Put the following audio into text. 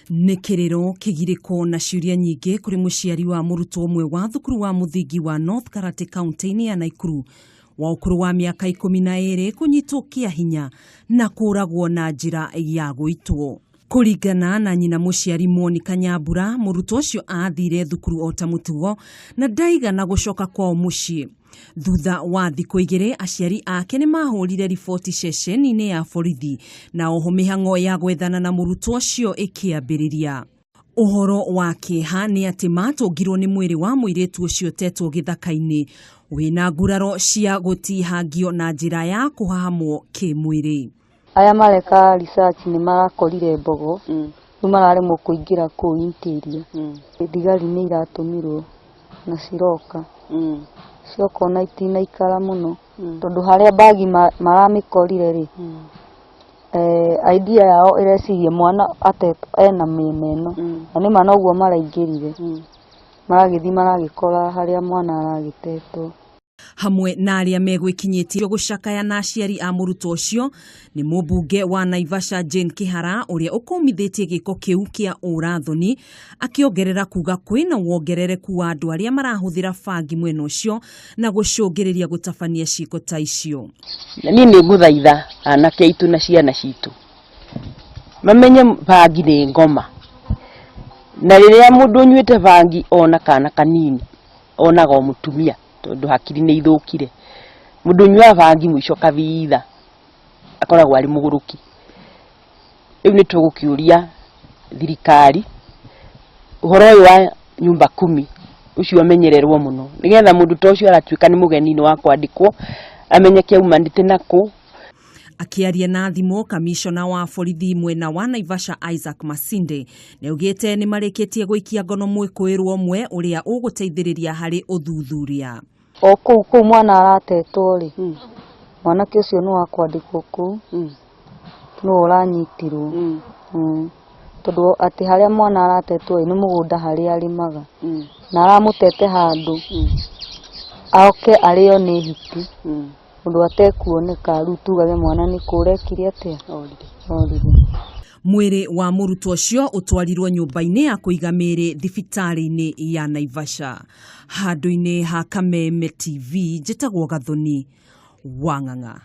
Nĩ kĩrĩro, kĩgirĩko na ciũria nyingĩ kũrĩ mũciari wa mũrutwo ũmwe wa thukuru wa mũthingi wa North Karate kaunti-inĩ ya Naikuru wa ũkũrũ wa mĩaka 12 kũnyitwo kĩa hinya na kũragwo na njĩra ya gũitwo. Kũringana na nyina mũciari Monica Nyambura, mũrutwo ũcio athire thukuru o ta mũtugo na ndaigana gũcoka kwao mũciĩ. Thutha wa thikũ 2 aciari ake nĩ mahũrire riboti ceceni-inĩ ya borithi na oho mĩhang'o ya gwethana na mũrutwo ũcio ĩkĩambĩrĩria. Ũhoro wa kĩeha nĩ atĩ matũngirwo nĩ mwĩrĩ wa mũirĩtu ũcio ũtetwo gĩthaka-inĩ wĩna nguraro cia gũtihangio na njĩra ya kũhahamwo kĩmwĩrĩ. Aya mareka research nĩ marakorire mbogo, rĩu mararemwo kũingĩra kũu interior. Thigari nĩ iratũmirwo na ciroka, cioka ona itinaikara mũno, tondũ harĩa bagi maramĩkorire rĩ, idea yao ĩreciria mwana atetwo ena mĩena ĩno, na nĩma noguo maraingĩrire, maragĩthiĩ maragĩkora harĩa mwana aragĩtetwo. Hamwe na arĩa megwĩkinyĩtie gũcakaya na aciari a mũrutwo ũcio nĩ mũmbunge wa Naivasha Jane Kihara ũrĩa ũkũmithĩtie gĩko kĩu kĩa ũrathoni, akĩongerera kuga kwĩna wongerereku wa andũ arĩa marahũthĩra bangi mwena ũcio na gũcũngĩrĩria gũtabania ciĩko ta icio. Na niĩ nĩ ngũthaitha anake aitũ na ciana citũ mamenye bangi nĩ ngoma, na rĩrĩa mũndũ ũnyuĩte bangi ona kana kanini onaga o mũtumia tondũ hakiri nĩ ithũkire. Mũndũ ũnyuaga bangi mũico kabitha akoragwo arĩ mũgũrũki. Rĩu nĩ tũgũkĩũria thirikari ũhoro ũyũ wa nyumba kumi ũcio ũmenyererwo mũno, nĩgetha mũndũ ta ũcio aratuĩka nĩ mũgeni nĩ wa kwandĩkwo amenyeke aumanĩte nakũ. Akĩaria na thimũ, kamishona wa borithi mwena wa Naivasha Isaac Masinde nĩaugĩte nĩ marĩkĩtie gũikia ngono mwĩkũĩrwo ũmwe ũrĩa ũgũteithĩrĩria harĩ ũthuthuria. O kũu kũu mwana aratetwo rĩ, mwanake ũcio nĩ wa kwandĩkwo kũu, nĩwe ũranyitirwo. Tondũ atĩ harĩa mwana aratetwo ĩ, nĩ mũgũnda harĩa arĩmaga, na aramũtete handũ oke arĩo nĩ hiti, ũndũ atekuoneka. Rĩu tugage mwana nĩ kũra ekire atĩa, orire. Mwĩrĩ wa mũrutwo ũcio ũtwarirwo nyũmba-inĩ ya kũiga mĩĩrĩ thibitarĩ-inĩ ya Naivasha. Handũ-inĩ ha Kameme TV, njĩtagwo Gathoni Wang'ang'a.